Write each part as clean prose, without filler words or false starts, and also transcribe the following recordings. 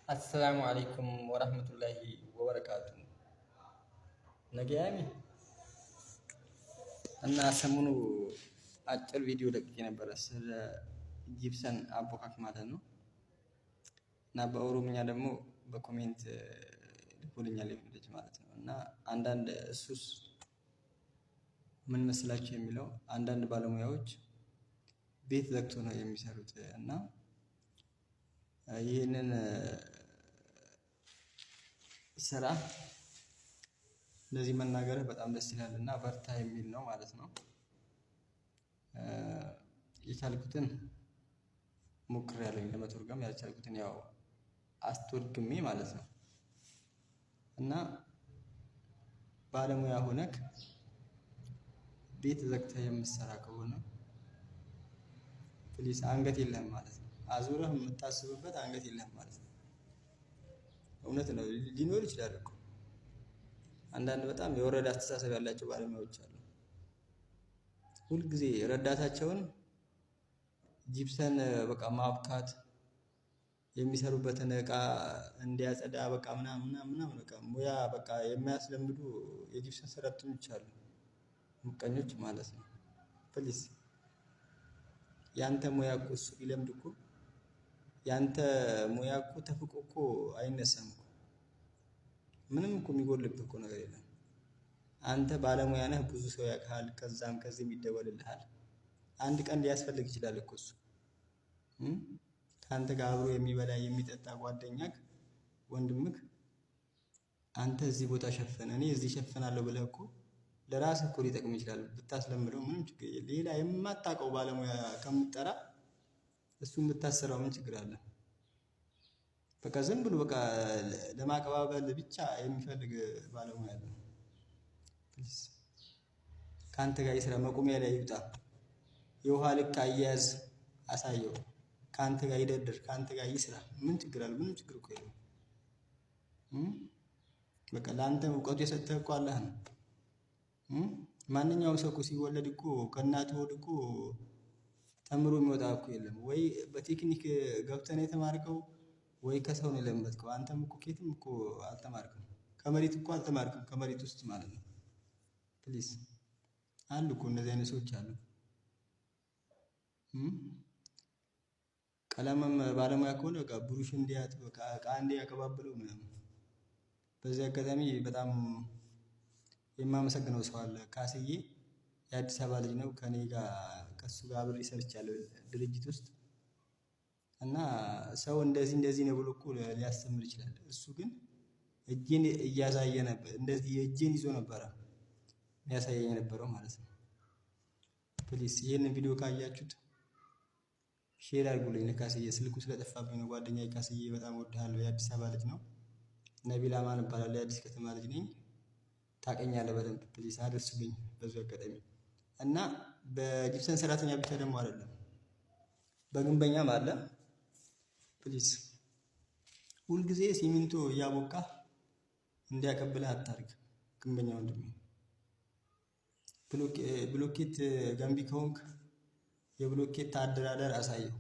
Assalaamu alaikum warahmatullahi wabarakaatu። Nagayaami እና ሰሞኑ አጭር ቪዲዮ ለቅቄ ነበረ ስለ ጂፕሰን አቦካክ ማለት ነው። እና በኦሮምኛ ደግሞ በ comment ልኮልኛል ልጅ ማለት ነው። እና አንዳንድ እሱስ ምን መስላችሁ የሚለው አንዳንድ ባለሙያዎች ቤት ዘግቶ ነው የሚሰሩት እና ይህንን ስራ እንደዚህ መናገርህ በጣም ደስ ይላል እና በርታ የሚል ነው ማለት ነው። የቻልኩትን ሞክሬያለሁኝ ለመተርጎም፣ ያልቻልኩትን ያው አስተርጉሜ ማለት ነው። እና ባለሙያ ሆነክ ቤት ዘግተህ የምትሰራ ከሆነ please አንገት የለህም ማለት ነው። አዙረህ የምታስብበት አንገት የለህም ማለት ነው። እውነት ነው፣ ሊኖር ይችላል እኮ። አንዳንድ በጣም የወረደ አስተሳሰብ ያላቸው ባለሙያዎች አሉ። ሁልጊዜ ረዳታቸውን ጂፕሰን በቃ ማብካት፣ የሚሰሩበትን እቃ እንዲያጸዳ በቃ ምናምን ምናምን ምናምን በቃ ሙያ በቃ የሚያስለምዱ የጂፕሰን ሰራተኞች አሉ፣ ምቀኞች ማለት ነው። Please፣ ያንተ ሙያ እኮ እሱ ቢለምድ እኮ፣ ያንተ ሙያ እኮ ተፍቆ እኮ አይነሳም እኮ። ምንም እኮ የሚጎልብህ እኮ ነገር የለም። አንተ ባለሙያ ነህ፣ ብዙ ሰው ያውቅሃል፣ ከዛም ከዚህም ይደወልልሃል። አንድ ቀን ሊያስፈልግ ይችላል እኮ እሱ። ከአንተ ጋር አብሮ የሚበላ የሚጠጣ ጓደኛክ፣ ወንድምክ፣ አንተ እዚህ ቦታ ሸፍን፣ እኔ እዚህ ሸፍናለሁ ብለህ እኮ ለራስህ እኮ ሊጠቅም ይችላል ብታስለምደው። ምንም ችግር የለም። ሌላ የማታውቀው ባለሙያ ከምትጠራ እሱን ብታሰራው ምን ችግር አለ? በቃ ዝም ብሎ በቃ ለማቀባበል ብቻ የሚፈልግ ባለሙያ አለ። Please፣ ከአንተ ጋር የስራ መቆሚያ ላይ ይውጣ። የውሃ ልክ አያያዝ አሳየው። ከአንተ ጋር ይደርድር፣ ከአንተ ጋር ይስራ። ምን ችግር አለ? ምንም ችግር እኮ የለም። በቃ ለአንተ እውቀቱ የሰጠህ እኮ አላህ ነው። ማንኛውም ሰው እኮ ሲወለድ እኮ ከእናቱ ሆድ እኮ ተምሮ የሚወጣ እኮ የለም። ወይ በቴክኒክ ገብተህ ነው የተማርከው፣ ወይ ከሰው ነው የለመድከው። አንተም እኮ ከየትም እኮ አልተማርክም። ከመሬት እኮ አልተማርክም፣ ከመሬት ውስጥ ማለት ነው። Please፣ አሉ እኮ እንደዚህ አይነት ሰዎች አሉ። ቀለምም ባለሙያ ከሆነ በቃ ብሩሽ እንዲያጥ፣ በቃ እቃ እንዲያቀባብለው ምናምን። በዚህ አጋጣሚ በጣም የማመሰግነው ሰው አለ። ካስዬ የአዲስ አበባ ልጅ ነው። ከኔ ጋር ከእሱ ጋር አብሬ ሰርቻለሁ ድርጅት ውስጥ። እና ሰው እንደዚህ እንደዚህ ነው ብሎ እኮ ሊያስተምር ይችላል። እሱ ግን እጄን እያሳየ ነበር፣ እንደዚህ እጄን ይዞ ነበረ የሚያሳየኝ የነበረው ማለት ነው። Please፣ ይህንን ቪዲዮ ካያችሁት share አድርጉልኝ ለካስዬ። ስልኩ ስለጠፋብኝ ነው። ጓደኛዬ ካስዬ በጣም እወድሃለሁ። የአዲስ አበባ ልጅ ነው። ነቢል አማን እባላለሁ። የአዲስ ከተማ ልጅ ነኝ። ታውቀኛለህ በደንብ። Please አድርሱልኝ በዚሁ አጋጣሚ። እና በጂፕሰን ሰራተኛ ብቻ ደግሞ አይደለም፣ በግንበኛም አለ። Please፣ ሁልጊዜ ሲሚንቶ እያቦካ እንዲያቀብልህ አታርግ። ግንበኛ ወንድሜ፣ ብሎኬት ገንቢ ከሆንክ የብሎኬት አደራደር አሳየው።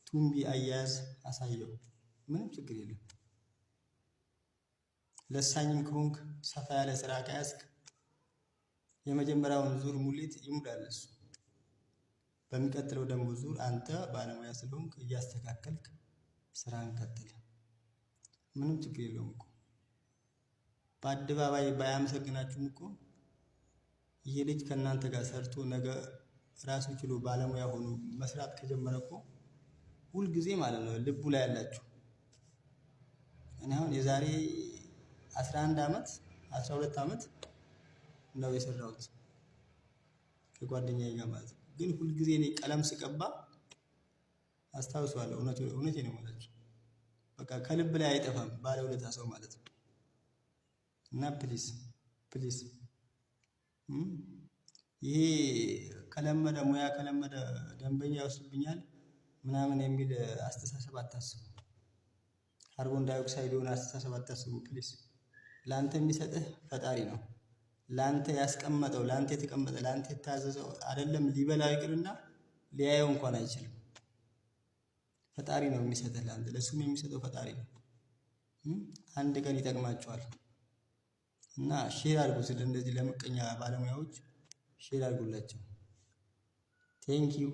ቱምቢ አያያዝ አሳየው። ምንም ችግር የለም። ለሳኝም ከሆንክ ሰፋ ያለ ስራ ከያዝክ የመጀመሪያውን ዙር ሙሌት ይሙላል እሱ። በሚቀጥለው ደግሞ ዙር አንተ ባለሙያ ስለሆንክ እያስተካከልክ ስራን ቀጥል። ምንም ችግር የለውም እኮ። በአደባባይ ባያመሰግናችሁም እኮ ይህ ልጅ ከእናንተ ጋር ሰርቶ ነገ ራሱ ችሎ ባለሙያ ሆኖ መስራት ከጀመረ እኮ ሁልጊዜ ማለት ነው ልቡ ላይ ያላችሁ። እኔ አሁን የዛሬ 11 ዓመት፣ 12 ዓመት ነው የሰራሁት ከጓደኛዬ ጋር ማለት ነው። ግን ሁልጊዜ እኔ ቀለም ስቀባ አስታውሰዋለሁ። እውነቴ ነው ማለት ነው። በቃ ከልብ ላይ አይጠፋም ባለውለታ ሰው ማለት ነው። እና please, please፣ ይሄ ከለመደ፣ ሙያ ከለመደ ደንበኛ ይወስድብኛል ምናምን የሚል አስተሳሰብ አታስቡ። ካርቦን ዳይኦክሳይድ የሆነ አስተሳሰብ አታስቡ please። ለአንተ የሚሰጥህ ፈጣሪ ነው። ለአንተ ያስቀመጠው፣ ለአንተ የተቀመጠ፣ ለአንተ የታዘዘው አይደለም ሊበላው ይቅርና ሊያየው እንኳን አይችልም። ፈጣሪ ነው የሚሰጥህ ለአንተ፣ ለእሱም የሚሰጠው ፈጣሪ ነው። አንድ ቀን ይጠቅማቸዋል። እና share አድርጉት፣ እንደዚህ ለምቀኛ ባለሙያዎች share አድርጉላቸው። Thank you.